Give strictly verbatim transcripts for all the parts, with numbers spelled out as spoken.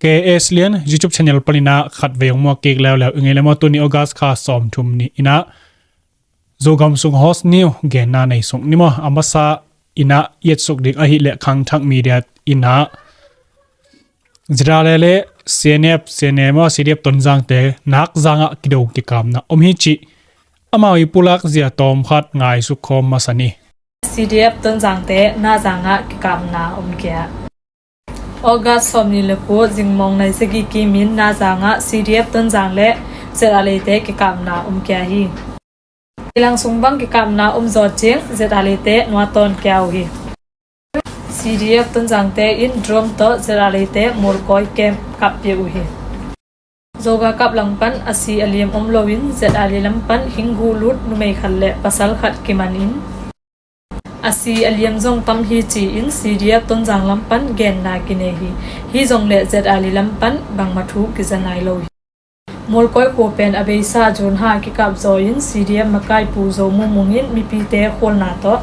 K S Lian YouTube channel panin ah khatvei hong muak kik leuleu i ngei le maw. Tuni August kha sawmthum ni in ah Zogam sung host ni uh genna nei suk ni maw. A masa in ah i et suk ding ahih leh Khangthak Media in ah ZRA le C N F, C N A maw, C D F Tonzangte nakzang ah kido kikapna om hi cih amau i pulak zia tawm khat ngaisuk khawm masa ni. C D F Tonzangte nakzang ah kikapna om kei a. August sawmnih le kua zingmawng nai sagih kimin nakzang ah C D F Tonzang le ZRA te kikapna om kei a hi. Kilang sung bang kikapna om zawh ciang ZRA te nuat tawn kei a uh hi. C D F Tonzangte in drone tawh ZRA te Mualkawi camp kap pia uh hi. Zogalkap lam pan a si a liam om loin ZRA lam pan hing guh lut numei khat le pasal khat kiman in a si a liam zong tam hi ci-in C D F Tonzang lam pan genna kinei hi. Hi zong le ZRA lam pan bangmah thu kiza nai lo hi. Mualkawi khua pen a beisa June ha kikap zaw in C D F makaipu Zo Mung Mung in mipite khualna tawh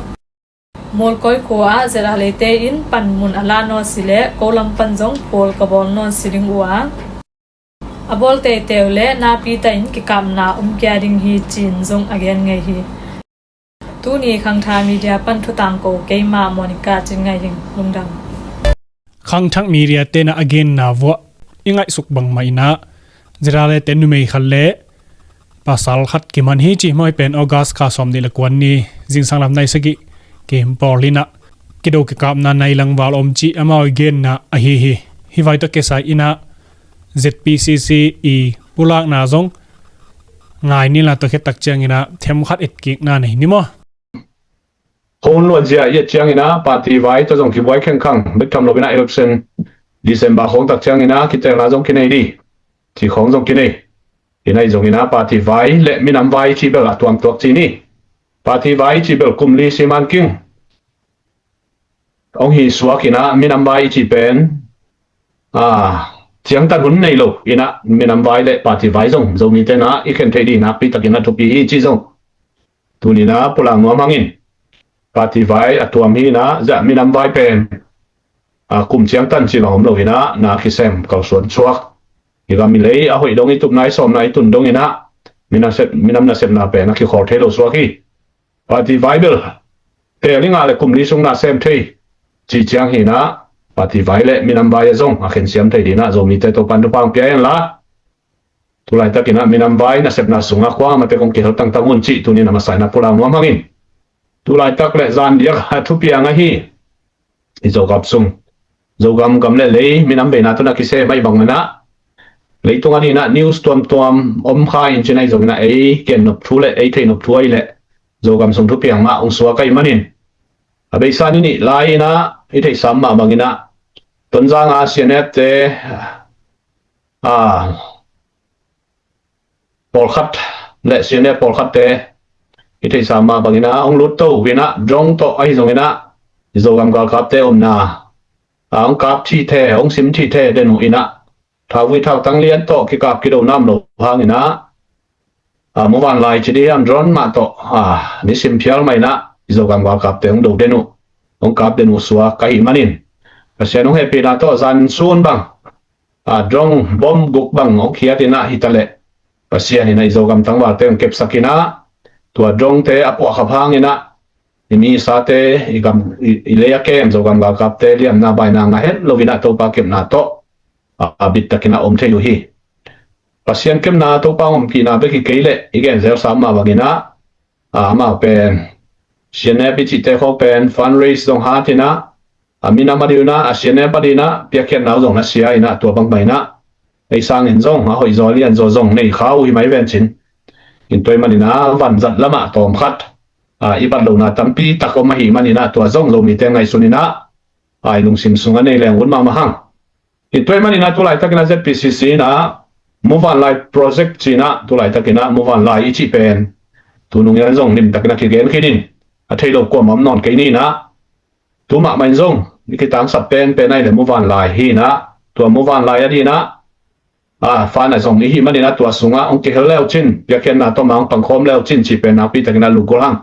Mualkawi khua ah ZRA te in panmun a la nawn si le ko lam pan zong pawl ka bawl nawn si ding uh a, a bawl teitei uh le nakpi takin kikapna om kei a ding hi ci-in zong a gen ngei hi. Tuni Khangthak Media pan thutang ko keimah Monica Cin Ngaih Hing, lungdam. Khangthak Media te in ah a genna vuah i ngaihsuk bangmah in ah ZRA te numei khat le pasal khat kiman hi ci. Maw, hih pen August kha sawmnih le kua ni zingsang lam nai sagih kim pawl in ah kido kikapna nai lang val om cih amau i genna ahi hi. Hih vai tawh kisai in ah Z P C C i pulakna zong ngai ni. La tawh khit tak ciangin ah themkhat etkikna nei ni maw. Hun luanzia i et ciangin ah party vai tawh zong kibuai khengkhang bek tham lo in ah election December khawng tak ciangin ah kitelna zong kinei ding ci khawng zong kinei. Hi nai zongin ah party vai le minam vai cih bel a tuam tuak ci ni. Party vai cih bel kum li siman king hong hi suak in ah minam vai i cih pen a ciangtan hun nei lo in ah minam vai le party vai zong Zomite in ah i khen theih ding nakpi takin a thupi hi cih zong tuni in ah pulak nuam hangin, party vai a tuam hi in ah zah minam vai pen a kum ciangtan cih bang om lo in ah na kisem kalsuan suak. I gam i lei a hoih dong i tupna i sawmna i tun dong in ah minam sep, minam nasepna pen a kikhawl thei lo suak hi. Party vai bel teel i ngah le kum li sung na sem thei cih ciang hi in ah party vai le minam vai a zong a khensiam thei ding in ah Zomite Topan thupha hong pia hen la. Tulaitak in ah minam vai nasepna sungah kuamah tek hong kihel tangtang un cih tuni in a masa in ah pulak nuam hangin, tulaitak le zan diak a thupiang ahi i Zogam sung, Zogam gam le lei minam beina tawh na kisem ahih bang in ah leitung a ding in ah news tuamtuam om kha in ci nai zongin ah ei gen nop thu le ei theih nop thu ahih leh Zogam sung thupiang mah hong suak ahih manin a beisa ni nih lai in ah i theihsa mah bangin ah Tonzang a C N F te a pawlkhat le C N F pawlkhatte i theihsa mah bangin ah hong lut to uh in ah drone tawh ahi zongin ah i Zogam galkapte omna a hong kap thithe, hong sim thithe den uh in ah thauvui thautang lian tawh kikap kido nam lo hangin ah a muvanlai ci ding hiam drone mah tawh a nisim phial mah in ah i Zogam galkapte hong do den uh, hong kap den uh suak ahih manin Pasian hong hehpihna tawh zan sun bang a drone bom guk bang hong khiat in ah hi ta leh Pasian in ah i Zogam tangvalte hong kepsak in ah tua drone te a puahkhap hangin ah i misate i gam i, i lei a kem Zogam galkapte liamna baina ngah het lo in ah Topa kepna tawh a, a bit takin ah om thei uh hi. Pasian kepna Topa hong ompihna bek hi kei leh i gen zel sam mah bangin ah a, amau pen C N F i cihte khawng pen fundraise zong hat in ah a minam a ding in ah a C N F a ding in ah piakkhiatna uh zong na sia in ah tua bangmah in ah ei sangin zong a hoihzaw lianzaw zong nei kha uh hi mai vencin. In tua ahih manin ah vanzat lamah tawmkhat a, i bat lohna tampi tak om ahih manin ah tua zong Zomite ngaihsun in ah a, i lungsim sungah nei leng ut mahmah hang. In tua ahih manin ah tulaitakin ah Z P C C in ah Muvanlai project ci in ah tulaitakin ah Muvanlai i cih pen tunung in ah zong limtakin ah kigen khin in a thei lo kuamah om nawn kei ni in ah tu mahmah in zong i kitangsap penpen ahih leh Muvanlai hi in ah tua Muvanlai a ding in ah a, fund a zong i hih manin ah tua sungah hong kihel leu cin piakkhiatna tawh mah hong pangkhawm leu cin cih pen nakpi takin ah lungkul hang.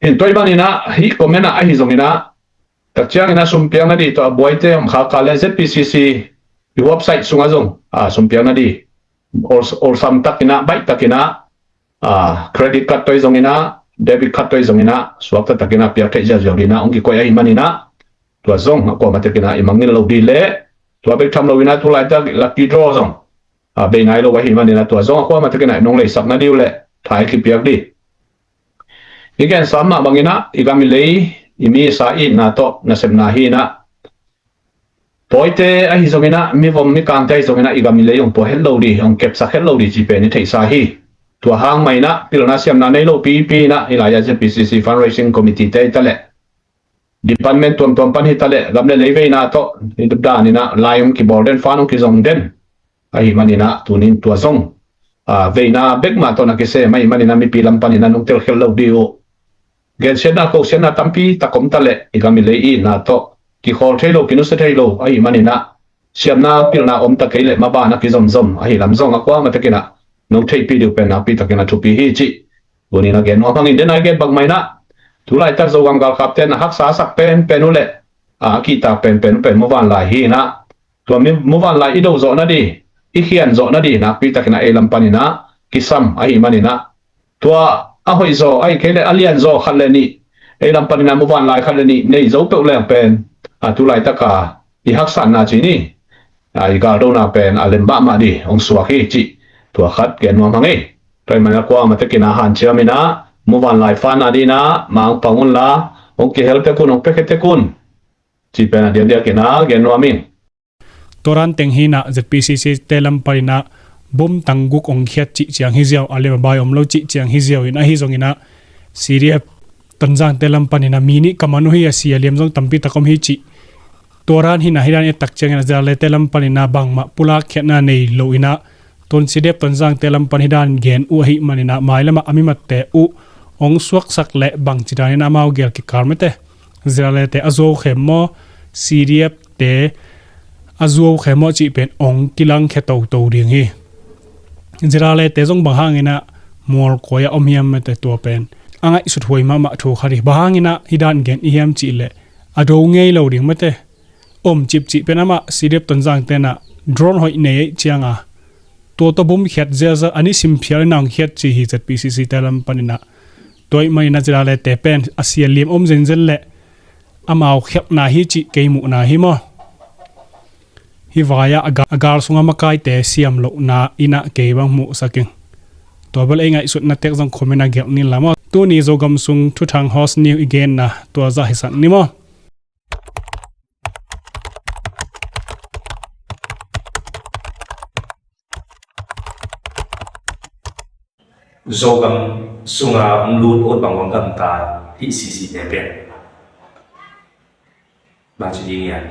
In tua ahih manin ah hih comment ah ahi zongin ah Tak ciangin ah sumpiang nading tawh a buaite om khak a leh Z P C C i website sungah zong, ah, sumpiang nading ol, olsam takin ah, baih takin ah, ah, credit card tawh hi zongin ah, debit card tawh hi zongin ah, suakta takin ah piak theih ziauziau ding in ah hong kikoih ahih manin ah, tua zong a kuamah takin ah i mangngilh loh ding leh, tua bek tham loin ah tu laitak lucky draw zong, ah, bei nai lo ahih manin ah, tua zong a kuamah takin ah nong leisak nading uh leh tha i kipiak ding. I gensa mah bangin ah i gam i lei, i mi i sa i itna tawh nasepna hi in ah, tawite ahi zongin ah, mivom mikangte ahi zongin ah, i gam i lei hong pua het lo ding, hong kepsak het lo ding cih pen i theihsa hi. Tua hang mah in ah pilna siamna nei lopi pi in ah, i lai-ah Z P C C Fundraising Committee te hi ta leh, department tuamtuam pan hi ta leh, gam leh lei veina tawh hi dan in ah lai hong kibawl den, fund hong kizong den ahih manin ah, tunin tua zong, ah, veina bek mah tawh na kisem ahih manin ah, mipi lam panin ah nong telkhial loh ding uh. Gensiatna, kosiatna tampi tak om ta leh, i gam i lei i itna tawh kikhawl thei lo, kinusia thei lo ahih manin ah, siamna pilna om ta kei leh, maban a kizomzom ahih lam zong a kuamah takin ah nong theihpih ding uh pen nakpi takin a thupi hi cih tunin a gen nuam hang ing. Den a i gen bangmah in ah, tu laitak Zogam galkapte in a haksa a sak penpen uh leh, a, a kihtak penpen uh pen muvanlai hi in ah, tua mi, muvanlai i do zawh nading, i khian zawh nading nakpi takin ah ei lam panin ah kisam ahih manin ah, tua a hoihzaw, ahih kei leh a lianzaw khat le nih, ei lam panin ah muvanlai khat le nih nei zo peuh leng pen, a, tu laitak a i haksatna ci ni, a, i galdona pen a lem mahmah ding hong suak hi cih, tua khat gen nuam hang ei. Tua ahih manin ah kuamah takin ah hanciam in ah, muvanlai fund a ding in ah mangpang un la, hong kihel tek un, hong piakhia tek un cih pen a diakdiakin ah gen nuam ing. Tua dan teng hi in ah Z P C C te lam panin ah bom tang guk hong khiat cih ciang hi ziau, a lem a bai om lo cih ciang hi ziau in, ahi zongin ah C D F Tonzangte lam panin ah mi nih ka man uh hi, a si a liam zong tampi tak om hi cih. Tua dan hi in ah, hi dan i et tak ciangin ah ZRA te lam panin ah bangmah pulak khiatna nei lo in ah, tun C D F Tonzangte lam pan hi dan gen uh ahih manin ah, mailam ah a mimatte uh hong suaksak leh bangci dan in ah amau gel kikal mate, ZRA te a zuau khem maw, C D F te a zuau khem maw cih pen hong kilangkhia toto ding hi. ZRA te zong bang hangin ah mualkuai ah om hiam mate, tua pen a ngaihsut huai mahmah thu khat hi. Bang hangin ah hi dan gen i hiam cih leh, a do ngei lo ding mate. Om cipcip pen amah C D F Tonzangte in ah drone hoih nei ahih ciang a, tua tawh bom khiat zelzel, a nisim phial in ah hong khiat ci hi Z P C C te lam panin ah. Tua ahih manin ah ZRA te pen a si a liam om zenzen leh amau khialhna hi cih kei muhna hi maw. Hih vai-ah a ga-, a gal sungah makaite siam lohna in ah kei bang muhsak ing. Tua bel ei ngaihsutna tek zong comment ah gelh ni in la maw. Tuni Zogam sung thuthang hot news i genna tua zah hisak ni maw. Zogam sunga hong lut ut bang hong gamta hih C C te pen bang ci ding hiam?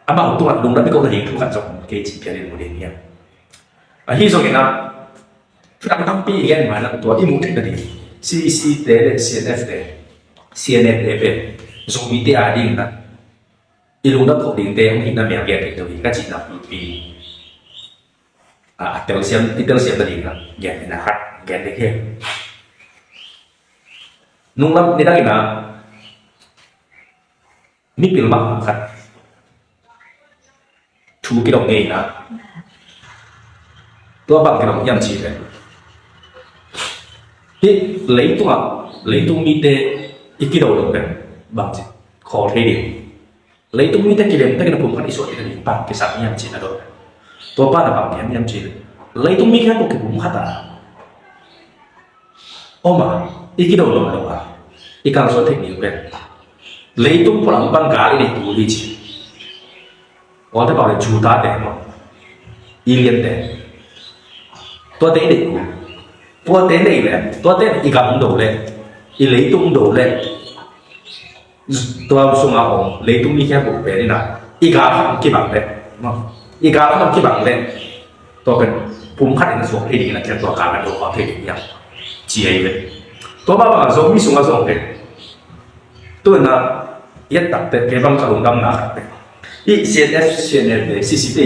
Amau tungah lungdam i ko nading thu khat zong kei cih phial in mu ding hiam? Ahi zongin ah, thuthang tampi i gen mah in ah, tua i muh theih nading, C C te le C N F te, C N F te pen Zomite a dingin ah i lungdam khop dingte hong hihna mel gen theih to hi ka cihna pipi. A, a telsiam, i telsiam nading ah gen in ah khat gen ding hi. Nunglam nidang in ah mipil mahmah khat thu kidong ngei in ah, tua bang kidong hiam cih leh, hih leitungah, leitung mite i kido lo pen bangci khawl thei ding? Leitung mite kilem takin a pumkhat i suah theih nading bang kisam hiam cih na dot. Tua pan a bang hiam hiam cih leh, leitung mi khempeuh kipumkhat a om a, i kido lomlom a, i kalsuan theih ding pen leitung pualam pan gal i neih kul hi ci. Awlte bang le Judah te maw, Ilian te, tuate i neih kul. Tuate neih le, tuate i gam do le, i leitung do le, tua sungah om leitung mi khempeuh pen in ah i gal khat hong kibang leh, i gal khat hong kibang leh, tua pen pumkhat in a suak thei ding in a, tua gal pen do khawm thei ding hiam ci ahi ve. Tua mah bangah Zomi sungah zong pen, tu in ah i et tak teh kei bang ka lungdamna khat pen, i C N F, C N F te, C C te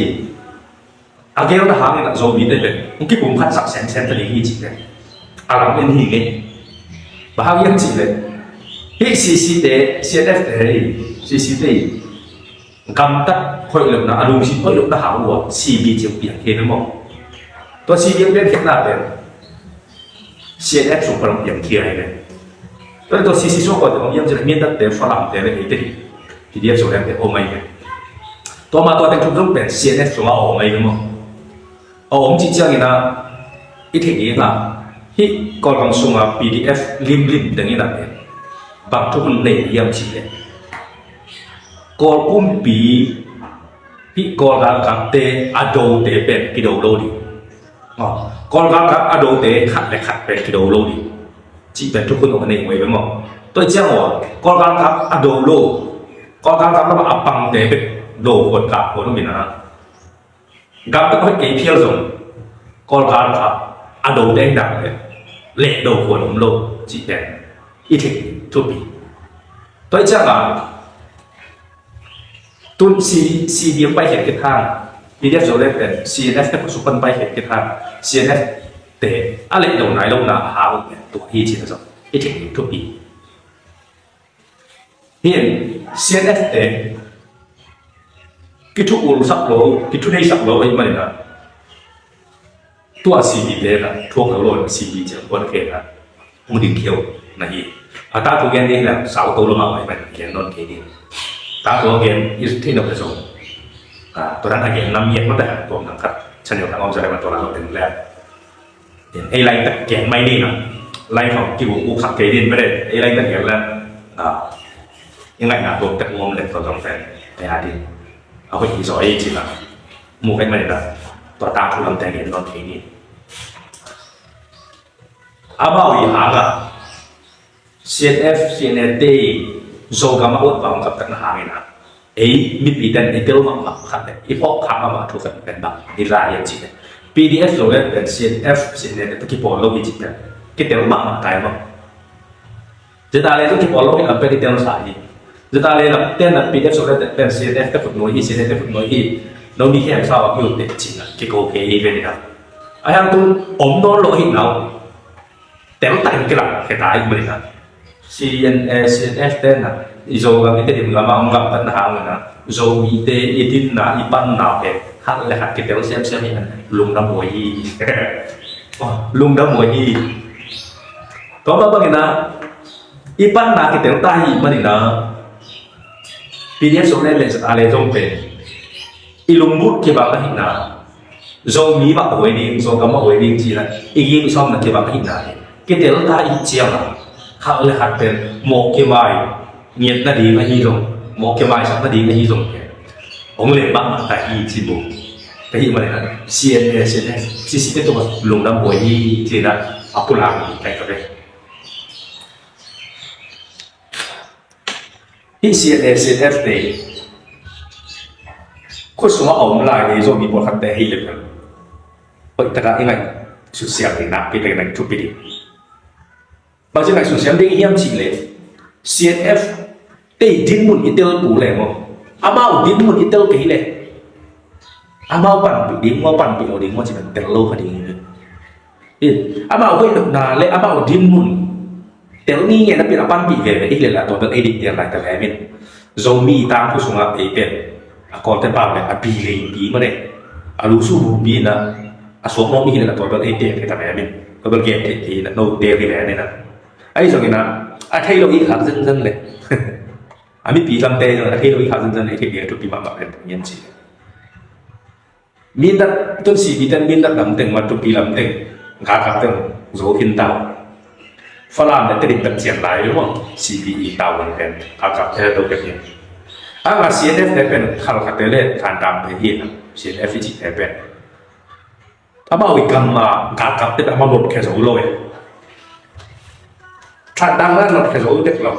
a gelna hangin ah Zomite pen hong kipumkhatsak semsem ta ding hi cih pen a lam en hi ngei. Bang hang hiam cih leh, Hih C C te, C N F te, hih C C te gamtat hoih lohna, a lungsim hoih lohna hang uh a C B ci piang khin maw. Tua C B piang khinna pen C N F sung pan piang khin ahi ve. Tua tua C C sung pan om hiam cih leh Mindat te, Falam te le eite hi. P D F sung le te om ahi ve. Tua mah tua teng thum zong pen C N F sung a om ahi ve maw. A om cih ciangin ah i theih ding ah hih Kawlgam sungah P D F limlim teng in ah bang thukhun nei hiam cih leh Kawl kumpi hih Kawl galkapte a dote pen kido lo ding. Kawl galkap a dote khat le khat pen kido lo ding cih pen thukhun a nei uh ahi ve maw. Tua ciang uh a Kawl galkap a do lo, Kawl galkap lamah a pangte bek do khuan kap khuan om in ah gamtat hoih kei phial zong Kawl galkap a dote hi nak leh leh do khuan om lo cih pen i theih thupi. Tua hi ciangah tun C, C B M paikhiat khit hang, P D F Zoland pen C N F te khutsuk pan paikhiat khit hang, C N F te a leh do nai lo na a hang uh pen tua hi cih na zong i theih thupi. Hih C N F te kithu ulsak lo, kithuneisak lo ahih manin ah tua C B te na thuak lo lo na C B ciang kuan khe na hong ding khia uh na hi. A ta thu gen ding le sau to lo mah ahih manin gen nawn kei ding. Ta thu gen i theih nop le zong tua dan a gen nam ngiat mah ta tuam dang khat channel dang om sa le mah tua la lo ding le. Ei laitakin gen mai ni na, lai khawng ki-uk uk khat kei din, beret ei laitakin gen la, i ngaihna tuamte om leh tua zong pen ei a din a hoih hi zaw ei ci na, mu kei mai na, tua tangthu lamte gen nawn kei ni. Amau i hangah C N F, C N A te Zogam a ut bang gamtatna hangin ah ei mipi ten i tel mahmah khat le i phawk khak mahmah thu khat pen bang hi lai hiam cih leh P D F Zoland pen C N F, C N A te kipawl lo hi cih pen kitel mahmah tai maw. Zeta le zong kipawl lo hi lam pen i telsa hi. Zeta le lam ten ah P D F Zoland pen C N F te khutnuai hi, C N A te khutnuai hi. No mi khem sa wak yu te cih na kiko kei hi ve ni na. A hiang tu om nawn lo hi nau. Tel tak in kilang khia ta ahih manin ah C N A, C N F te na i Zogam i Tedim gam a hong gamtatna hangin ah Zomite i dinna i panna pen khat le khat kitel semsem hi, lungdam huai hi. Lungdam huai hi. Tua mah bangin ah i panna kitel ta ahih manin ah P D F Zoland le Zeta le zong pen i lunglut kibang ahihna, Zomi mah huai ding, Zogam mah huai ding cih na i gim i sawmna kibang ahihna hi. Kitel ta i hih ciangin khat le khat pen mawh kimai ngiat nading ahi zong, mawh kimaisak nading ahi zong pen hong lem mahmah ta hi ci bu. Ka hih manin ah C N A, C N F, C C te tungah lungdam huai hi ci na a pulak hi kai ka ve. Hih C N A, C N F te khut sungah a om lai hi Zomi pawlkhatte hi le pen hoih taka i ngaih suksiam ding, nakpi takin ngaih thupi ding. Bangci ngaih suksiam ding hiam cih leh C N F te dinmun i tel kul le maw, amau dinmun i tel kei le amau panpih ding maw, panpih lo ding maw cih pen tel lo kha ding hi. Amau hoih nopna le amau dinmun tel ni ngen a pin a panpih veve i hi le la tua bel ei dik tiang lai ta ve min. Zomi tangthu sungah ei pen a Kawlte pau le a pi leipi mah le a lusu bupi na a suak mawk mi hi le la tua bel ei tek thei ta ve min. Tua bel gen thei thei na no tek hi ve ni na. Ahi zongin a thei lo i khak zenzen le a mipi lamte zong a thei lo i khak zenzen le ei thei ding a thupi mahmah pen ngen ci. Mindat tun C B ten Mindat lamteng mah thupi lamteng galkap teng zo khin tau. Falam le Tedim pen cian lai lo maw, C B i tau pen galkap te do pen hin. A nga C N F te pen Khalkha te le Thantlang te hi na, C N F i cih te pen amau i gam ma galkap te pen amau lot khe zo lo e. Thantlang na lot khe zo dek lo.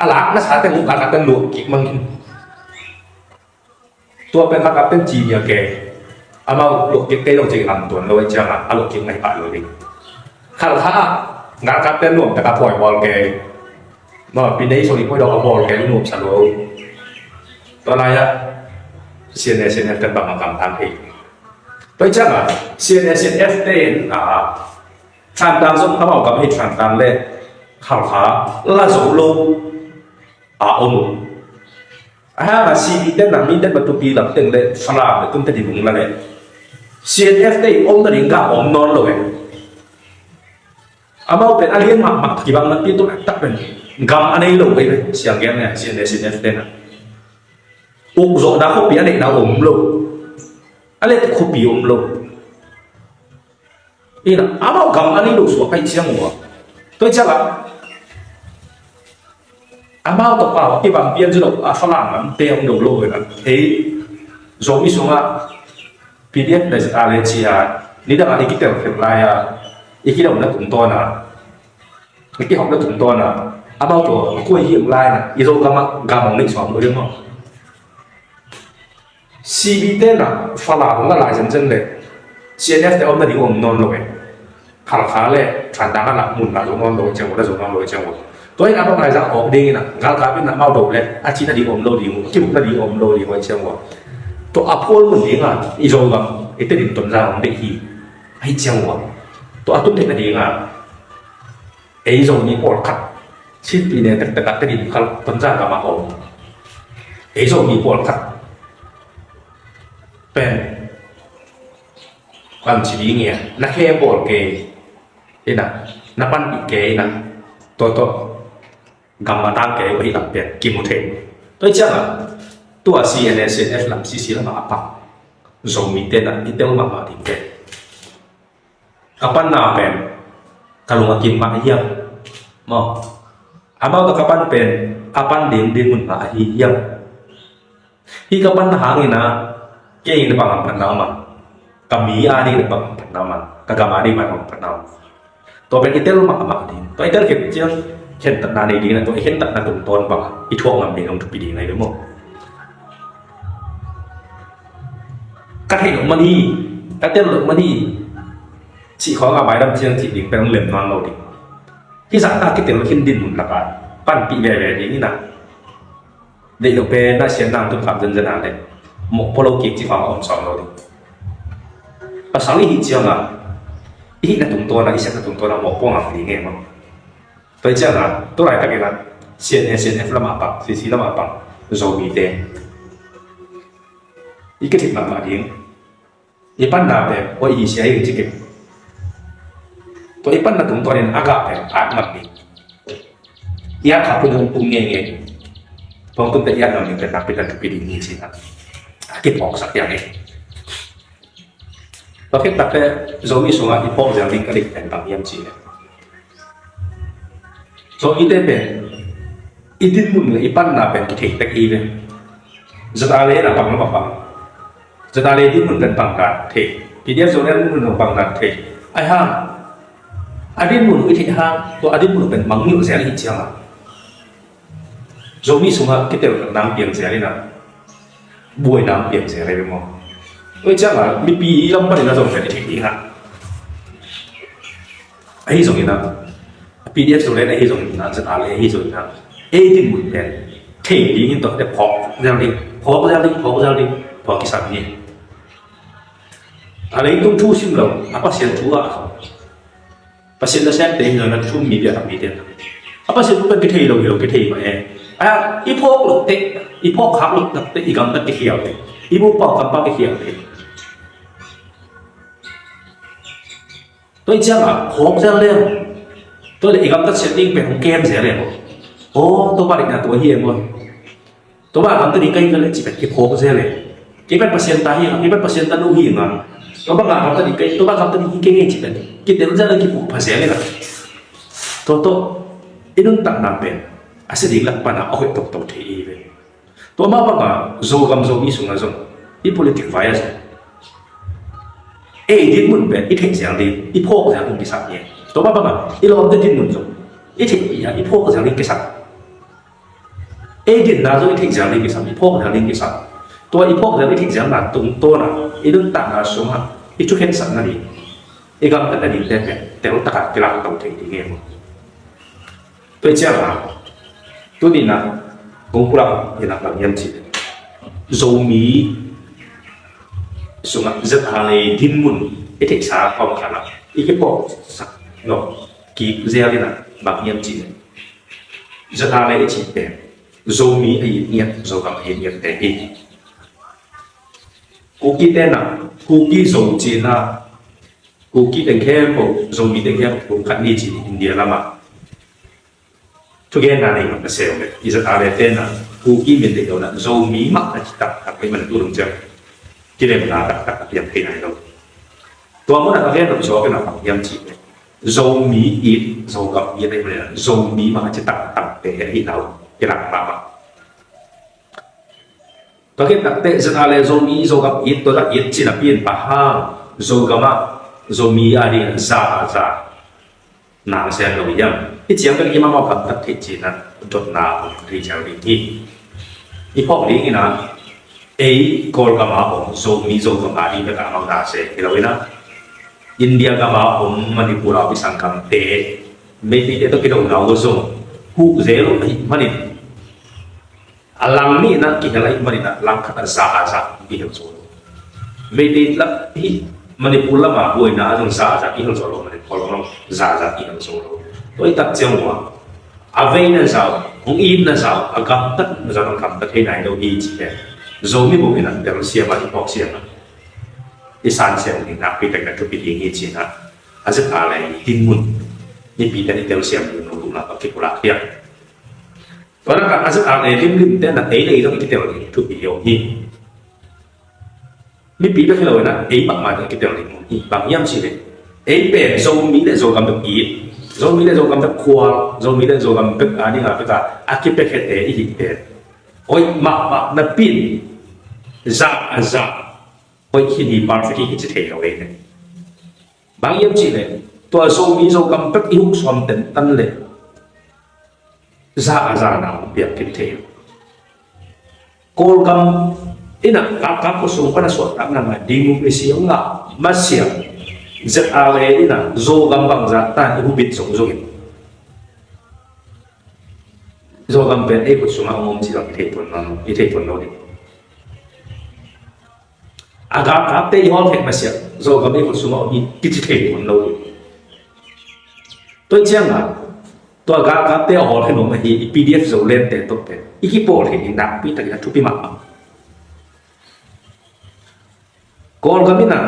A lak na sa te mu galkap te luak kik mang hin. Tua pen Khalkha pen ci nia ke. Amau luak kik kei lo ci lam tuan lo ciang a luak kik ngai pa lo ding. Khalkha galkap pen nuam taka poi bol ke. Ma pi nei so i poi dong a bol ke nuam sa lo. Tua lai a C N A, C N F ten bang a kam tang hei. Tua ciang a C N A, C N F ten a Thantlang zong amau kam hi Thantlang le Khalkha la zo lo a om uh. Ahi hangin C B te na mi te Matupi lam teng le Falam le tung te ding ung la le C N F te i om nading gam om nawn lo e. Amau pen a lian mahmah kibang napi tu taktak pen gam a nei lo e. Siang gen ne C N A, C N F te na uk zawhna khuapi a neihna om lo. A let khuapi om lo. Ina amau gam a nei lo suak ahih ciang uh a, tua ciang a amau tawh pau a kibang pian ci lo a, Falam lam te om lo lo ina. Ei Zomi sungah P D F le ZRA le ci a, nidang a i kitel khelh lai a, i kidona tungtawn a, i kihopna tungtawn a, amau tawh a kuai hi lai na, i Zogam ah gam hong neih suak lo hi maw? C B te na Falam hong la lai zenzen le C N F te om nading om nawn lo e. Khalkha le Thantlang a lak mun la zo nawn lo ciang uh, la zo nawn lo ciang uh. Tua in a bang lai zah awk ding in a galkap in a mau do le a cih nading om lo ding uh, a kibuk nading om lo ding uh ciang uh. Tua a phual mun ding a i Zogam i Tedim Tonzang hong deih hi. Ahi ciang uh, tua a tun theih nading a ei Zomi pawlkhat, Chin pyine tektek ah Tedim khal Tonzang gam ah om ei Zomi pawlkhat pen, kan ci ding e, na khe bawl kei ina, na panpih kei ina, tua tawh gam a tang kei uh ahi lam pen kimu thei. Tua ciang a tua C N A, C N F lam, C C lam ah a pang Zomi te na i tel mahmah ding te. Ka panna pen ka lung a kim mah hiam? Maw, amau tawh ka pan pen a pan ding ding mun mah ahi hiam? Hih ka panna hangin a kei in a bang hamphatna om a, ka mi a ding in a bang hamphatna om a, ka gam a ding in a bang hamphatna om a, tua pen i tel mahmah ding. Tua i tel khit ciang khentatna nei ding in a, tua i khentatna tungtawn bang i thuak ngam ding hong thupi ding ahi ve maw? Ka theih loh man hi, ka tel loh man hi cih khawng a maidam ciang cih ding pen hong lem nawn lo ding. Hih zahta kitel khin dinmun lakah panpih veve ding in a, deih loh pen a sian nang tun kham zenzen a le mawhpaw lo kik cih khawng a om sawm lo ding. Pasal i hih ciang a, i hihna tungtawn a, i siatna tungtawn a mawhpaw ngam ding e maw? Tua hi ciang a, tu laitak in a C N A, C N F lam a pang, C C lam a pang Zomite i kithit mahmah ding. I panna pen oi i sia i ci kei. Tua i panna tungtawn in a gah pen at ngam ding. I at kha pun hong pung ngeingei. Hong pun te i at ngam ding pen nakpi tak thupi ding hi ci-in a kiphawksak piang hi. Tua khit takteh Zomi sungah i phawk zel ding ka deih pen bang hiam cih leh, Zomite pen i dinmun le i panna pen kithei tek hi ve. ZRA le na pang lo ma pang. ZRA le dinmun pen pang dan thei. PDF Zoland dinmun pang dan thei. Ahi hang a dinmun i theih hang tua a dinmun pen mangngilh zel i hih ciangin Zomi sungah kitelkhialhna piang zel in a, buaina piang zel hi ve maw? Tua hi ciangin mipi lam panin a zong pen i theih ding a, ahi zongin a, PDF Zoland ahi zongin a, ZRA le ahi zongin a, ei dinmun pen thei dingin tua te phawk zel ding, phawk zel ding, phawk zel ding, phawk kisam hi. A leitung thu sim lo, a Pasian thu ah Pasian nasemte hi lo, na thu mi biakam mite na, a Pasian thu pen kithei lo hi lo, kithei mah e. A, i phawk loh teh, i phawk khak loh tak teh i gamtat kikhial teh, i mupau kampau kikhial teh. Tua hi ciangin phawk zel leng, tua leh i gamtat siat ding pen hong kem zel leng. Aw, tua bang dikna tua hi e maw? Tua bang a gamta ding ka hi ka leh cih pen kiphawk zel e. Kei pen Pasian ta hi ing a, kei pen Pasian tanu hi ing a, tua bang a gamta ding ka hi, tua bang a gamta ding hi kei ngei cih pen kitel zel e, kiphawk pha zel e na. Tua tawh i nuntakna pen a sia ding lak pan a hoih toktok thei hi ve. Tua mah bangin Zogam Zomi sungah zong i politic vai ah zong ei dinmun pen i theih zel ding, i phawk zel ding kisam hi. Tua mah bangin i lawmte dinmun zong i theihpih a, i phawk zel ding kisam. Ei dinna zong i theih zel ding kisam, i phawk zel ding kisam. Tua i phawk zel, i theih zelna tungtawn a i nuntakna sungah i thukhensatna ding, i gamtatna dingte pen teltak a kilangto thei ding hi maw? Tua hi ciangin tuni-in kong pulak in a bang hiam cih leh, Zomi sungah ZRA le dinmun i theihsa a om khat ah i kiphawksak nop kik zel in a bang hiam cih leh, ZRA i cih pen Zomi a it ngiat, Zogam a it ngiat te hi. Kuki te na, Kuki Zo ci-in ah, Kuki teng khempeuh, Zomi teng khempeuh, kum khat ni ci-in India lam ah thugenna nei mah na se uh leh, i ZRA te na, Kuki min deih lo na, Zomi mah a ci taktak ahih manin tu dong ciang kilemna taktak a piang thei nai lo. Tua mun ah ka gen nop zawk in ah bang hiam cih leh, Zomi it, Zogam it ahih manin ah Zomi mah a ci taktak te ahih na uh kilak mahmah. Tua khit takteh ZRA le Zomi, Zogam it, tua zah it cih napi in bang hang Zogam ah Zomi a ding in za a za na sem lo hiam? Hih ciang bek hi mahmah, gamtat theih cih na dotna om thei ciang ding hi. I phawk ding in ah, ei Kawlgam a om Zomi, Zogam a ding bek a mang na se hi lo in ah, India gam a om Manipur a om i sanggamte, Meiteite tawh kidona uh zong huh zel uh ahih manin, a lang nih in ah kihel ahih manin ah langkhat ah za a za kihel zo lo. Meitei lam hi, Manipur lam a buaina ah zong za a za kihel zo lo, Manipur lam zong za a za kihel zo lo. Tua i tak ciang uh a, a veina za uh, hong itna za uh, a gamtatna za uh, a gamtat thei nai lo hi cih pen Zomi bup in ah telsiam a, i phawk siam a, i san siam ding nakpi takin a thupi ding hi ci-in ah, a ZRA le i dinmun, mipite in i telsiam ding lo, kum na ka kipulak hiam? Tua na ka a ZRA le limlim te na ei le ei zong i kitel ding thupi hi. Mipi bek hi lo in ah ei bangmah in i kitel ding hi. Bang hiam cih leh, ei pen Zomi le Zogam bek it, Zomi le Zogam bek khual, Zomi le Zogam bek a ding a bek a, a kipia khete i hih pen, hoih mahmah napi in za a za hoih hi ni, perfect hi kici thei lo ei ne. Bang hiam cih leh, tua Zomi Zogam bek i huh suam tentan leh za a za na hong piak khin thei lo. Kawlgam in ah, Kap, Kap khuasung pan a suahtakna ngah, democracy hong ngah masiah, ZRA le in ah Zogam bangzah tan i hubit zongzong in, Zogam pen ei khut sungah hong om cih bang i thei tuan lo, i thei tuan lo ding. A galkapte i hawlkhia masiah Zogam ei khut sungah om hi kici thei tuan lo ding. Tua ciangah, tua galkapte a hawlkhia nuam ahi i PDF Zoland te tawh pen i kipawl thei ding nakpi takin a thupi mahmah. Kawlgam in ah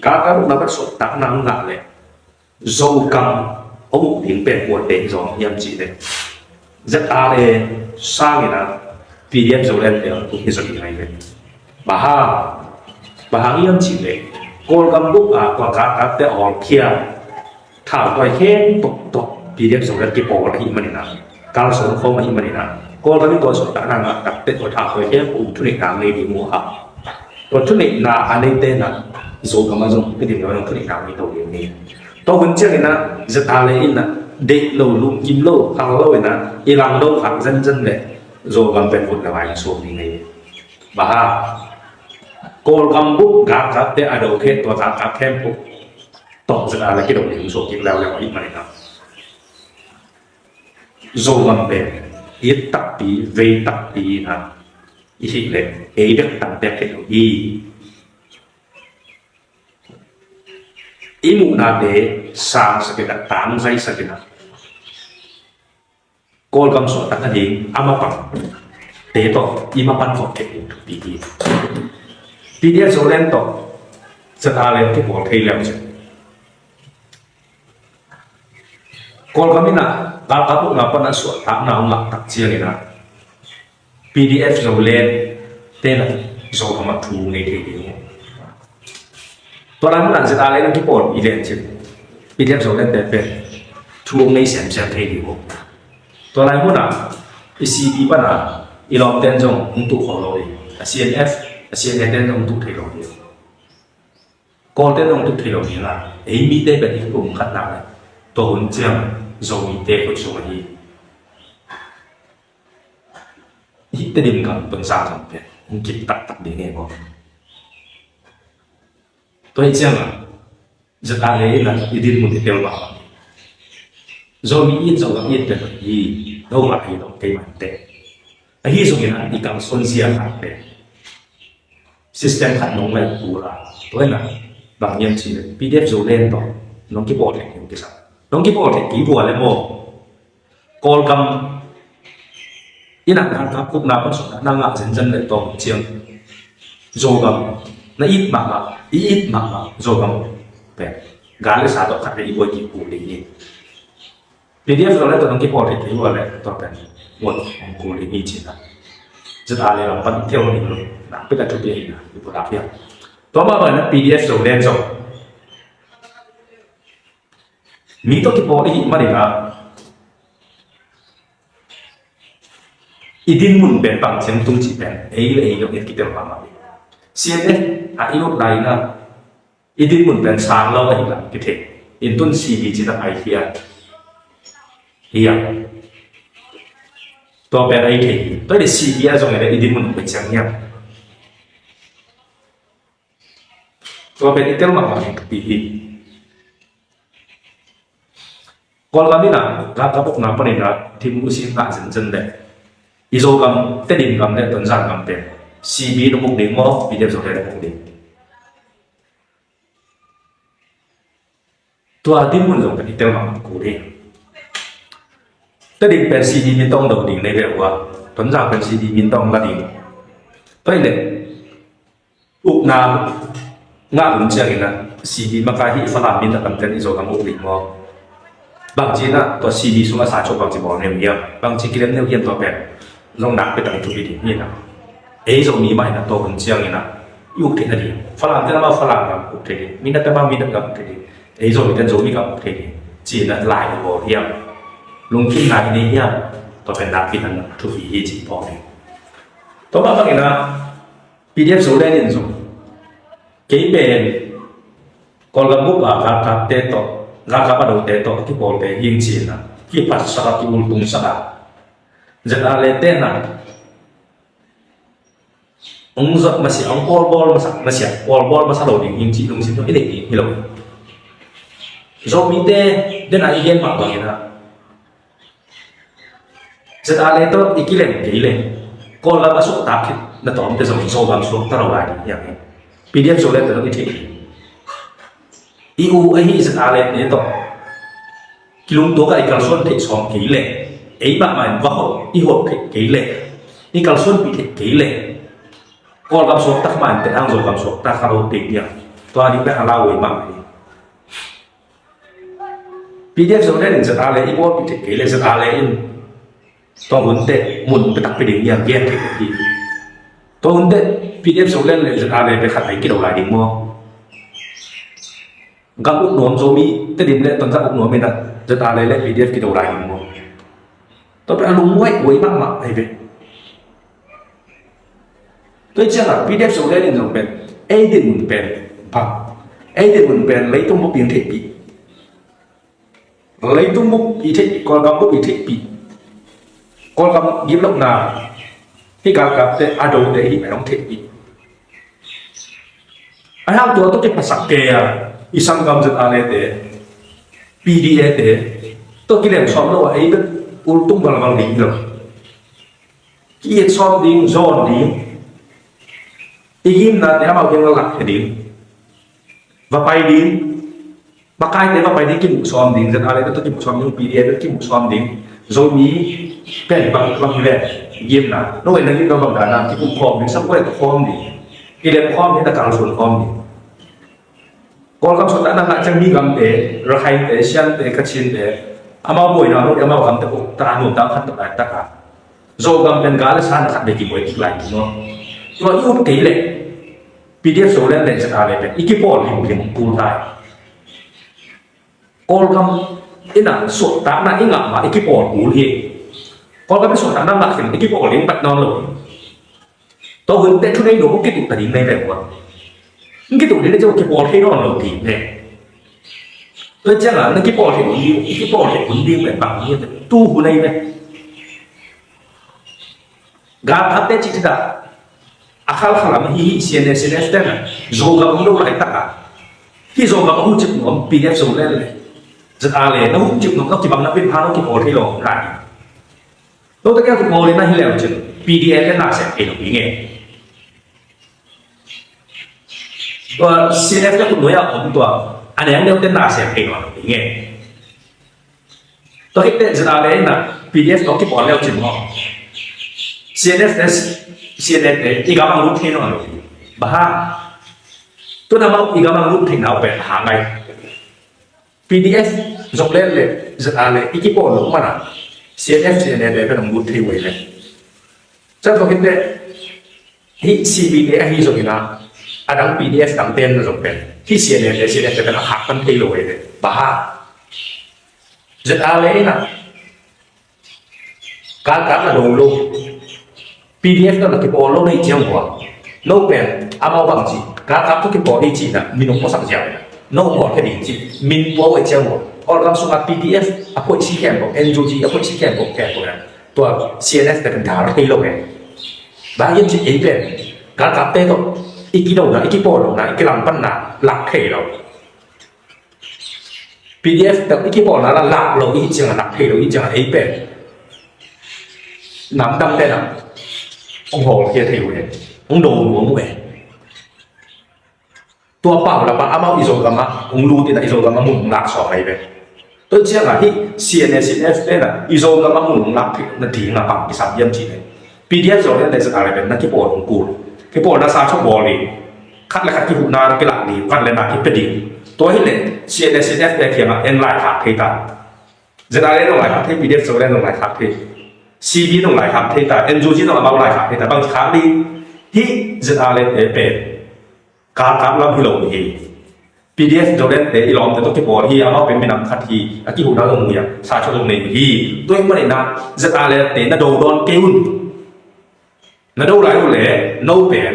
galkap uh na bat suahtakna hong ngah leh, Zogam hong uk ding pen kuate hi zaw hiam cih leh, ZRA le sangin ah PDF Zoland te hong uk hi zaw ding hi ve. Bang hang, bang hang hiam cih leh, Kawlgam bup a tua galkapte a hawlkhia, thau tuai khempeuh tawh PDF Zoland kipawl ahih manin ah, kalsuan khawm ahih manin ah, Kawlgam in tua suahtakna ngah takteh tua thau tuai khempeuh thuneihna ngei ding uh a, tua thuneihna a neite in ah Zogam ah zong hong pia ding lo, thuneihna ngei to ding hi. Tua hun ciangin ah ZRA le in ah deih lo, lungkim lo, khang lo in ah i langdo khak zenzen leh Zogam pen vut le vai in suak ding hi. Bang hang, Kawlgam bup galkapte a do khe, tua galkap khempeuh tawh ZRA le kido ding suak kik leuleu ahih manin ah, Zogam pen it takpi, vei takpi in ah i hih leh ei bek tang pek thei lo hi. I muhnate sangsak in ah, tangzaisak in ah, Kawlgam suahtak nading a mapangte tawh i mapan khawm kei ding thupi hi. PDF Zoland tawh ZRA le kipawl thei leu cin, Kawlgam in ah galkap ukna pan a suahtakna hong ngah tak ciangin ah PDF Zoland te in ah Zogam ah thu ngei thei ding uh. Tua lai mun ah ZRA le in ah kipawlpih lecin PDF Zoland te pen thu ngei semsem thei ding uh. Tua lai mun ah i CB pan a i lawmte in zong hong tuh khol lo ding, a CNF, a CNA te in zong hong tuh thei lo ding. Kawlte in zong hong tuh thei lo ding a, ei mite pen i pum khat nak leh, tua hun ciang Zomite khut sung ahi. Hih Tedim gam, Tonzang gam pen hong kip taktak ding hi maw. Tua hi ciangah ZRA le in ah i dinmun i tel mahmah. Zomi it, Zogam it pen hi lo mah hi lo, keimah in teh. Ahi zongin ah i kalsuan zia khat pen system khat nong laih kul a, tua in ah bang hiam cih leh PDF Zoland tawh nong kipawl thei kei uh kisam. Nong kipawl thei kei uh a leh maw, Kawlgam Ina, galkap ukna pan sungah na ngah zenzen le tawm ciang Zogam na it mahmah, i it mahmah Zogam pen gal le sa tawh khat le i buai kik kul ding hi. PDF Zoland tawh nong kipawl thei kei ua le tua pen buai kik kul ding hi cihna. ZRA le lam pan i tel ding lo, nakpi tak thupi ahihna i pulak hiam. Tua mah bangin ah PDF Zoland zong mi tawh kipawl i hih manin ah i dinmun pen bang ciang tung cih pen ei le ei zong i kitel mahmah hi. CNF ah i lut lai-in ah i dinmun pen sang lo ahih lam kithei. Intun CB cih tak ai hiam, hiam, tua pen ai thei hi. Tua hi leh CB ah zong i dinmun pen ciang hiam, tua pen i tel mahmah hi. Kawlgam in ah galkap ukna panin ah thim uh sin ngah zenzen le i Zogam, Tedim gam le Tonzang gam pen CB in uh muk ding maw, PDF Zoland in uh muk ding? Tua dinmun zong pen i tel mahmah kul hi. Tedim pen CB min tawh do ding nei ve ua, Tonzang pen CB min tawh la ding. Tua hi leh ukna ngah hun ciangin ah CB makai hi Falam min a kamten i Zogam uk ding maw? Bangci in ah tua CB sungah sa cawk bangci bawl nei uh hiam? Bangci kilem nei uh hiam tua pen? Zong nakpi tak i thupi ding hi in ah. Ei Zomi mah in ah tua hun ciangin ah i uk theih nading, Falam ten amau Falam gam uk thei ding, Mindat ten amau Mindat gam uk thei ding, ei Zomi ten Zomi gam uk thei ding ci-in ah lai i bawl hiam? Lungkimna i nei hiam? Tua pen nakpi tak thupi hi ci i phawk ding. Tua mah bangin ah PDF Zoland in zong kei pen Kawlgam bup a galkapte tawh, galkap a dote tawh kipawlte hi ing ci-in ah kiphatsak a, ki-ultungsak a, ZRA le ten ah hong zot masiah, hong pawlbawl masa, masiah, pawlbawl masa lo ding hi ing cih lungsim zong i neih ding hi lo. Zomite den a i gen mah bangin ah ZRA le tawh i kilem kei leh Kawlgam a suaktak khit na tawmte zong Zogam suakta lo lai ding hi hang. PDF Zoland tawh i theih hi. I u ahi ZRA le te tawh kilungtuak a i kalsuan theih sawm kei leh, ei mahmah in va hawh i hawh theih kei leh, i kalsuanpih theih kei leh Kawlgam suakta mah in te ang Zogam suakta kha lo te ding. Tua ding pen a lauhuai mah hi. PDF Zoland in ZRA le i bawlpih theih kei leh ZRA le in tua hun teh mun pia takpi ding hi hang gen theih hi. Tua hun teh PDF Zoland le ZRA le pia khat ai kido lai ding maw? Gam uk nuam Zomi, Tedim le Tonzang uk nuam in ah ZRA le le PDF kido lai ding maw? Tua pen a lunghuai huai mahmah ahi ve. Tua hi ciangah PDF Zoland in zong pen ei dinmun pen bang, ei dinmun pen leitung bup in theihpih, leitung bup i theihpih, Kawlgam bup i theihpih, Kawlgam gimlohna hi, galkapte a dote hi a dong theihpih. A hang tua tawh kiphasak kei a, i sanggam ZRA le te, PDA te tawh kilem sawm lo a ei bek ultung balbal ding hi lo. Ki-it sawm ding, zawn ding, i gimnate amau kiang lak thei ding, va pai ding, makaite va pai ding, kimuh sawm ding, ZRA le tawh kimuh sawm ding, PDA tawh kimuh sawm ding, Zomi pen bang bang hi ve, gimna, no en na gimna bang dana, kimuh khawm ding, sabuai tawh khawm ding, kilem khawm ding, na kalsuan khawm ding. Kawlgam suakta na ngah ciang mi gamte, Rakhainte, Siante, Kachinte, amau buaina lo ding, amau gamte uk ta, nuamdang khat tawh lai taka, Zogam pen gal le sa na khat bek kibuai kik lai ding maw? Tua i ut kei leh PDF Zoland le ZRA le pen i kipawl limlim kul lai. Kawlgam in ah suahtakna i ngah mah i kipawl kul hi. Kawlgam in suahtakna ngah khin i kipawl ding pat nawn lo hi. Tua hun teh thunei nuam uh kituh ta ding nei ve ua. Hong kituh ding nei ciang kipawl thei nawn lo ding nei. Tua ciangah na kipawl thei hun ding, i kipawl thei hun ding pen bang hi, tu hun ahi ve. Galkapte cih takah a khalkhalam hi hi, CNA, CNF te na Zogam hong do laitakah hih Zogam a hucip nuam PDF Zoland le ZRA le na hucip nuam, na kibang na pin pha, na kipawl thei lo lai. Note kiang kipawl in na hi leu cin PDF le na sem thei lo ding e. Tua CNF te khut nuai a om tua a neng deuh te na sem thei lo ding e. Tua khit teh ZRA le in ah PDF tawh kipawl leu cin maw, CNF te, CNF te i gam ah lut thei nawn lo hi. Bang hang? Tu-in amau i gam ah lut theihna uh pen hang ngai. PDF, Zoland le ZRA le i kipawl loh manin CNF, CNF te pen hong lut thei uh hi leh. Ciang tua khit teh hih CB te ahi zongin ah, a dang PDF dang ten na zong pen hih CNF te, CNF te pen a khak pan thei lo hi leh. Bang hang? ZRA le in ah galkap na do lo. PDF tawh na kipawl lo na hih ciang uh ah, no pen amau bang ci, galkap tawh kipawl hi ci-in ah min hong puaksak ziau in ah, no hong hawlkhia ding ci, min pua uh ahih ciang uh ah, Kawlgam sungah PDF a phoihsi khempeuh, NUG a phoihsi khempeuh, khempeuh in ah, tua CNF te pen dal thei lo hi. Bang hiam cih leh ei pen galkapte tawh i kidona, i kipawl lohna, i kilamdanna lak thei lo. PDF tawh i kipawlna la lak lo i hih ciangin, lak thei lo i hih ciangin, ei pen namdangte in ah hong hawlkhia thei uh hi. Hong do nuam uh hi. Tua paulap ah amau i Zogam ah hong lut in ah i Zogam ah mun hong lak sawm hi ve. Tua ciangin hih CNA, CNF te in ah i Zogam ah mun hong lak theih nading ah bang kisam hiam cih leh, PDF Zoland le ZRA le pen na kipawl hong kul. Kipawlna sa chok bawl hi. Khat le khat kihuhna kilak ding, van le na kipia ding. Tua hi leh CNA, CNF te kiangah en laikhak thei ta. ZRA zong laikhak thei, PDF Zoland zong laikhak thei. CB zong laikhak thei ta, NUG zong amau laikhak thei ta. Bang ci khak ding? Hih ZRA le te pen galkap lam hi lo hi. PDF Zoland te i lawmte tawh kipawl hi, amau pen minam khat hi, a kihuhna zong mu hi a, sa chok zong nei uh hi. Tua ahih manin ah ZRA le te na do dawn kei un. Na do lai uh leh no pen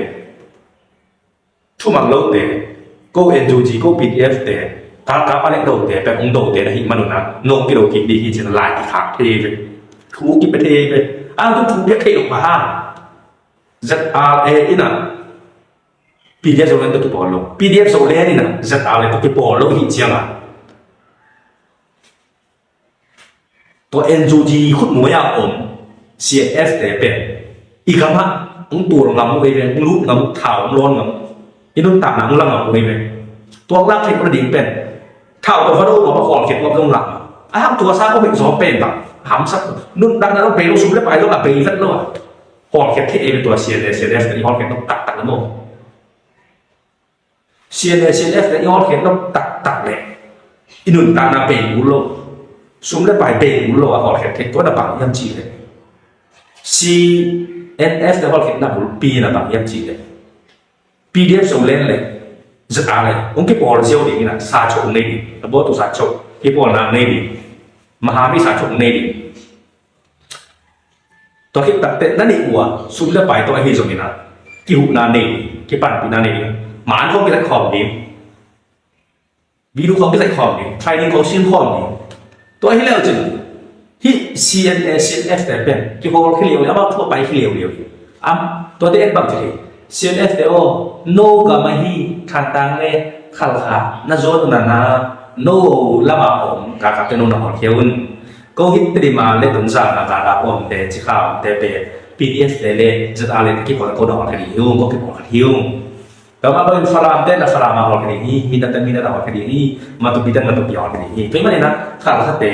thumang lote, ko NUG, ko PDF te, galkap a leh dote pen hong dote na hih manun ah no hong kido kik ding hi ci-in ah lai kikhak thei ve. Thu kipia thei ve. A hang tu thu piak thei lo mah hang. ZRA in ah PDF Zoland tawh kipawl lo. PDF Zoland in ah ZRA le tawh kipawl lo i hih ciangin, tua NUG khutnuai a om CNF te pen i gam ah hong tul ngam uh hi ve, hong lut ngam uh, thau hong lawn ngam uh, i nuntakna hong la ngam uh hi ve. Tua hong lak theih nading pen thau tawh va do uh a, hawlkhiat uh zong lak ngam. A hang tua sang a hoih zaw pen bang hamsa, nuntakna zong bei lo, sum le pai zong a bei vet lo a, hawlkhiat thei hi ve. Tua CNA, CNF te i hawlkhiat nop taktak le maw? CNA, CNF te i hawlkhiat nop taktak leh i nuntakna bei kul lo, sum le pai bei kul lo a hawlkhiat theih, tua na bang hiam cih leh, CNF te hawlkhiatna bulpi na bang hiam cih leh, PDF Zoland le ZRA le hong kipawl ziau ding in ah sa chok hong nei ding, a bawl tu sa chok, kipawlna hong nei ding, mahami sa chok hong nei ding. Tua khit takteh na neih uh a, sum le pai tawh ahi zongin ah, kihuhna nei ding, kipanpihna nei ding, man khawng kizaih khawm ding, video khawng kizaih khawm ding, training khawng sin khawm ding. Tua hi leu cin hih CNA, CNF te pen kihawlkhia leuleu, amau thu a paikhia leuleu hi. Am, tuate en bang ci hi. CNF te aw, no gam ahi, Thantlang le Khalkha na zuan uh na na, no lam a om galkapte no na hawlkhia un. Ko hih Tedim a le Tonzang a galkap omte, Cikha omte pen PDF te le ZRA le te kipawl a ko na hawlkhia ding hi ung, ko kipawl khat hi ung. Tua mah bangin Falam te na Falam a hawlkhia ding hi, Mindat te Mindat a hawlkhia ding hi, Matupi te Matupi a hawlkhia ding hi. Tua ahih manin ah Khalkha te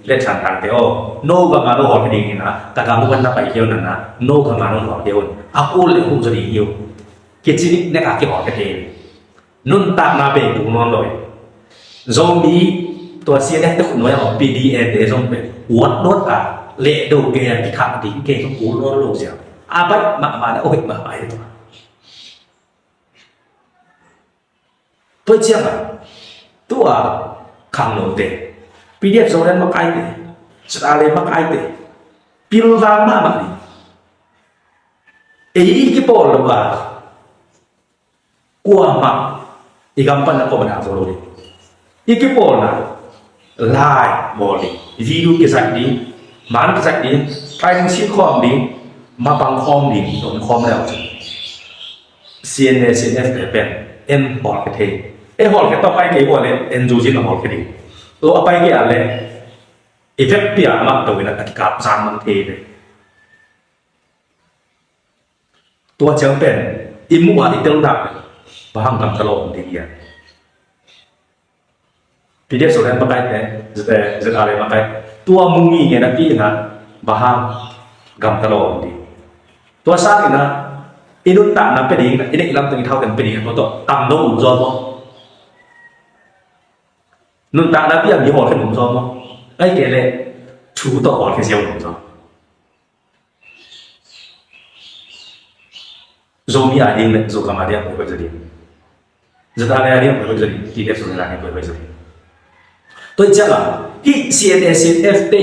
le Thantlang te aw, no gam a no hawlkhia ding hi na, ta gam uh pan na paikhia un na na, no gam a no hawlkhia un. A kul le hum zaw ding hi ung. Kici nek a kihawlkhia thei. Nuntakna bei kul nawn lo hi. Zomi tua CNF te khutnuai a om PDA te zong pen uat dot a leh do gei a kikhak ding gei zong kul nawn lo ziau. A baih mahmah na hoih mahmah hi tua. Tua ciangin tua khangnote, PDF Zoland makaite, ZRA le makaite, pilvang mahmah ding. Ei i kipawl lo a kuamah i gam pan na kawm a dah zo lo ding. I kipawlna lai bawl ding, video kizaih ding, man kizaih ding, training sin khawm ding, mapang khawm ding, don khawm leu cin CNA, CNF te pen en hawlkhia thei. Ei hawlkhia tawh pai kei uh a le NUG na hawlkhia ding. Lo a pai kei a le i vekpi a amah to in a kikap zang mang thei ve. Tua ciang pen i muh a i tel dak bang hang gamta lo om ding hiam? PDF Zoland makaite, ZRA le makai, tua mu ngitnget a pi in a bang hang gamta lo om ding? Tua sangin ah i nuntakna pia ding, i neih lam teng i thau teng pia ding, tua tawh tam dong um zaw maw? Nuntakna pia mi hawlkhia um zaw maw? Ahih kei leh thu tawh hawlkhia ziau um zaw. Zomi a ding le Zogam a ding a hoih zaw ding. ZRA a ding a hoih zaw ding. PDF Zoland a ding a hoih zaw ding. Tua hi ciangin hih CNA, CNF te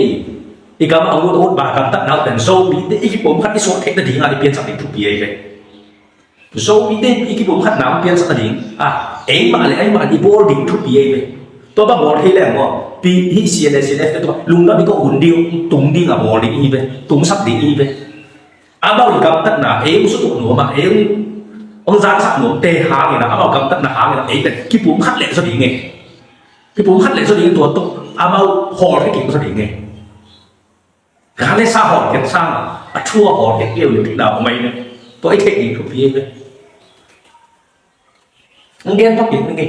i gam a ut ut bang a gamtatna uh pen Zomite i kipumkhat i suah theihna dingin i piansak ding thupi ahi ve. Zomite i kipumkhatna hong piansak nading, a, eimah le eimah i bawl ding thupi ahi ve. Tua bang bawl thei leng maw, pi, hih CNA, CNF te tua lungdam i koh hun ding, tung ding a bawl ding ihi ve, tungsak ding ihi ve. Amau i gamtatna ei hong sutuh nuam a, ei hong, hong zangsak nuamte hangin a, amau gamtatna hangin a, ei pen kipumkhat leh zaw ding e. Kipumkhat leh zaw ding tua tawh amau hawlkhia kik zaw ding e. Ka le sa hawlkhiat sang a, a thu a hawlkhiat keu le pina mai ne. Tua i theih ding thupi e. Ngen thok in nge.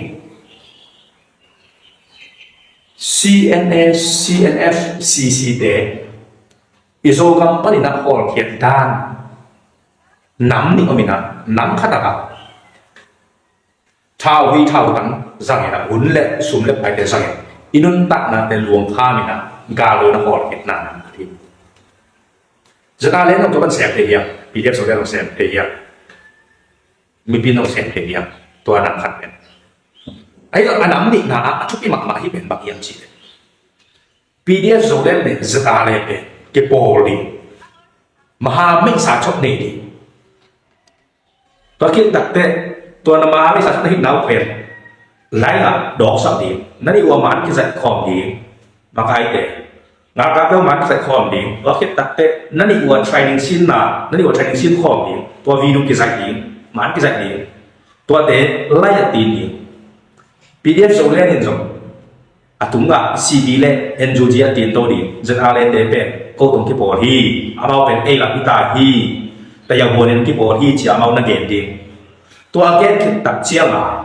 CNA, CNF, CC te i Zogam panin a hawlkhiat dan nam nih om in a, nam khat a thau hui thau tan zangin a, hun le sum le paite zangin i nuntaknate luang khamin a, gallo na hawlkhiatna nam khat hi. ZRA le nong tua ban sem thei hiam? PDF Zoland nong sem thei hiam? Mipi nong sem thei hiam? Tua nam khat pen. Ahi zong a nam nihna ah a thupi mahmah hi pen bang hiam cih leh, PDF Zoland le ZRA le pen kipawl ding, maha meisa chot nei ding. Tua khit takteh, tua na maha meisa na hihna uh pen lainat dawksak ding, na nih uh a man kizaih khawm ding, makaite. Ngalkapte uh man kizaih khawm ding. Tua khit takteh na nih uh a training sinna, na nih uh a training sin khawm ding. Tua video kizaih ding, man kizaih ding. Tuate lainat tin ding. PDF Zoland in zong a tungah CB le NUG a tinto ding, ZRA le te pen ko tung kipawl hi, amau pen ei lam hi ta hi, tayahuan in kipawl hi ci-a amau na gen ding. Tua a gen khit tak ciangin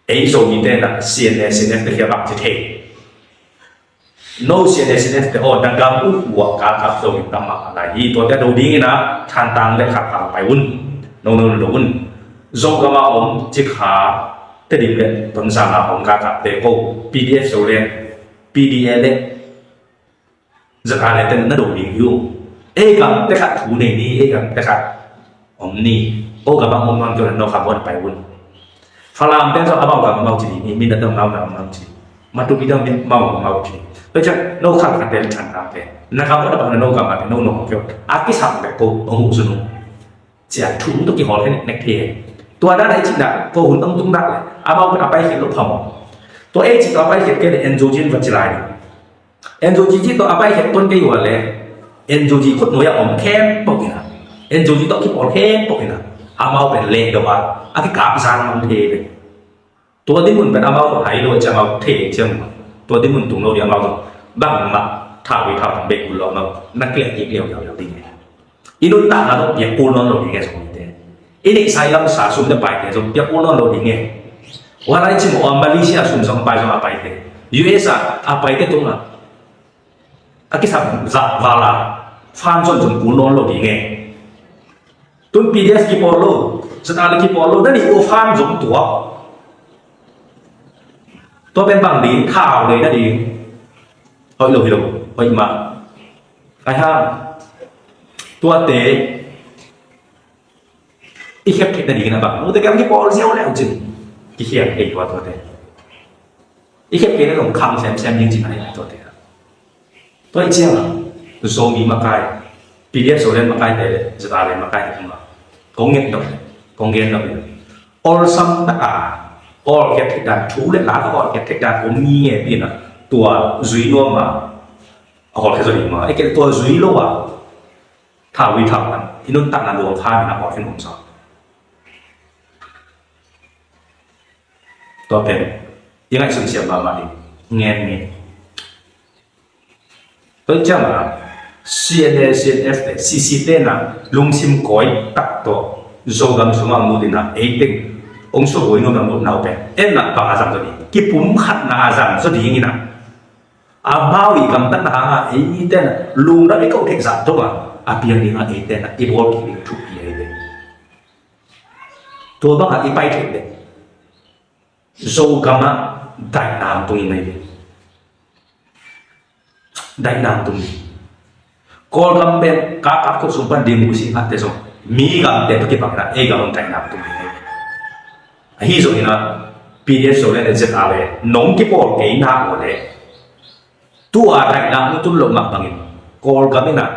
ei Zomite na CNA, CNF te khia bang ci thei. No CNA, CNF te aw, na gam uh uah galkap zo in tam mah a lai hi, tuate a do dingin a Thantlang le Kharkang pai un, no no na do un. Zogam a om Cikha, Tedim le Tonzang a om galkapte ko, PDF Zoland, PDA le ZRA le te na do ding hi uh. Ei gam te khat thu nei ni, ei gam te khat om ni. Ko gam a om nawn kei uh leh no Khammuan pai un. Falam te zong amau gam amau ci ding hi, Mindat te amau gam amau ci. Matupi te amau gam amau ci. Tua ciang no Khalkha te le Thantlang te, na gam uh a bang na no gam a te no no kei uh. A kisam le ko hong huh sun uh. Cia thu tawh kihawl khen nek thei. Tua dan a i cihna ko hun tong tung dak le amau pen a paikhiat lo phamawh. Tua ei cih tua a paikhiat kei le NUG in va ci lai ding. NUG cih tawh a paikhiat tuan kei ua le NUG khutnuai a om khempeuh in a, NUG tawh kipawl khempeuh in a, amau pen lehdo a, a kikap zang mang thei ve. Tua dinmun pen amau tawh hai lo ciang amau thei ciang, tua dinmun tung lo ding amau tawh bangmah thau hi thau tang bek kul lo amau na kileh kik liauliau ding. I nuntakna zong piak kul nawn lo ding e Zomite. I neihsa i lamsa sum le paite zong piak kul nawn lo ding e. Ua lai cim ua Malaysia sum zong a pai zong a paite. US a, a paite tungah a kisam zah vala fan zong zong kul nawn lo ding e. Tun PDF kipawl lo, ZRA le kipawl lo, na nih ua fan zong tuak. Tua pen bang ding, thau lei na ding. Hoih lo hi lo, hoih mah. Ai ha. Tuate i khep theih nadingin a bang, note kiang kipawl ziau leh uh cin, kikhial thei tua tuate. I khep kei leh zong khang semsem ding cin a hi tuate. Tua i ciang a Zomi makai, PDF Zoland makai te le ZRA le makai te tungah kong nget dok, kong gen dok in, awlsam taka awlkhiat theih dan, thu le la ka awlkhiat theih dan om ngi nge pi in a, tua zui nuam a, a hawlkhia zo ding ma, ei kei tua zui lo a thau hi thau tan i nuntakna luang kha min a hawlkhia nuam sa. Tua pen i ngaihsun siam mahmah ding ngen ngen. Tua ciang a CNA, CNF te, CC te na lungsim kawi tak tawh Zogam sungah mutin a ei teng hong subuai nuam na mutna uh pen en na bang a zang zaw ding, kipumkhatna a zang zaw ding in a, amau i gamtatna hangah ei mite na lungdam i koh theih zah dong a, a piang dingah eite na i bawl kik ding thupi ahi ve. Tua bangah i pai theih leh Zogam ah daihna hong tung ding ahi ve. Daihna hong tung ding. Kawlgam pen kakap khut sung pan ding uh si ngahte zong mi gamte tawh kibang inah ei gam hong daihna hong tung ding ahi ve. Ahi zong inah P D F Zoland le Z R le nong kipawl kei nak uh leh tua daihna hong tun loh mah bangin Kawlgam inah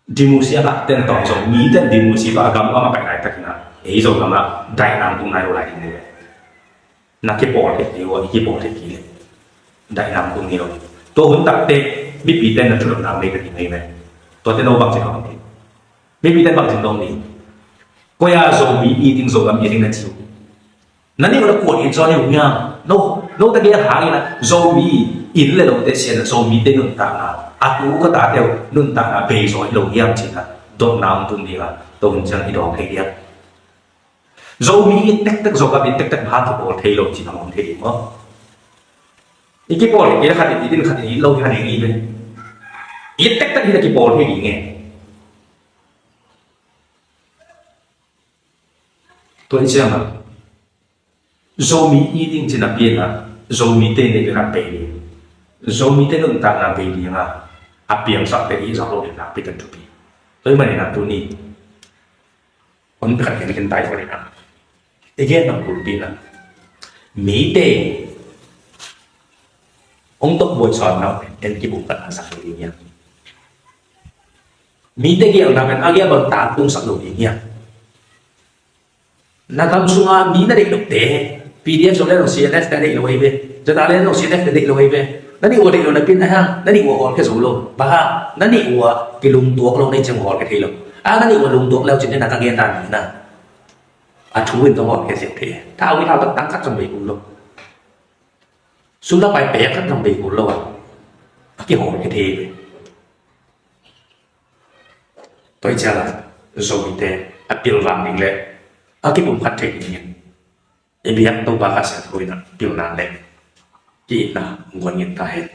democracy a ngah ten tawh zong mi ten democracy pa a gam a makaih laitak inah ei Zogam ah daihna hong tung nai lo lai ding hi ve. Na kipawl thei ding uh a, i kipawl thei kei leh daihna hong tung hi lo. Tua hun takte mipi ten na thudotna hong nei ta ding hi ve. Tuate no bangci dong ding. Mipi ten bangci dong ding. Koi a Zomi it ding, Zogam it ding na ci uh. Na nih uh na kuan it zaw ni uh hiam? No, no ta gel hang inah Zomi inn le lote sian a Zomite nuntakna, a tu ka tate uh nuntakna bei zaw hi lo hiam ci-in ah dotna hong tung ding a, tua hun ciang i dawng thei diam? Zomi it tektek, Zogam it tektek bang kipawl thei lo ci-in ah hong thei ding maw? I kipawl thei kei leh khat in it in, khat in it lo hi kha ding hi ve. It tektek hi leh kipawl thei ding e. Tua hi ciangah Zomi it ding ci-in a piang a, Zomite neih ding a bei ding, Zomite nuntakna bei ding a, a piangsak te i zak lo ding nakpi ten thupi. Tua hi manin ah tuni hun pakhat khen khin tai tua ding a, i gen bang kulpi inah mite hong tawh buai sawn nau en kibum khat a sak lo ding hiam? Mite gelna pen a gel bang tangtungsak lo ding hiam? Na gam sunga mi na deih lote, P D F Zoland zong C N F na deih lo ahi ve, Z R le zong C N F na deih lo ahi ve. Na nih ua deih lo napi-in a hang, na nih ua hawlkhia zo lo. Bang hang, na nih ua kilungtuak lo na hih ciang hawlkhia thei lo. A na nih ua lungtuak le uh cin na ka gen dan ni na. A thu in tawh hawlkhia ziau thei. Thau i thau tak tang khat zong bei kul lo. Sum le pai pek khat zong bei kul lo a, a kihawlkhia thei ve. Tua hi ciangah Zomite a pilvang ding le a kipumkhat thei dingin i biak Topa Kha Siangtho in ah pilna le ki-itna hong guan ngin ta hen.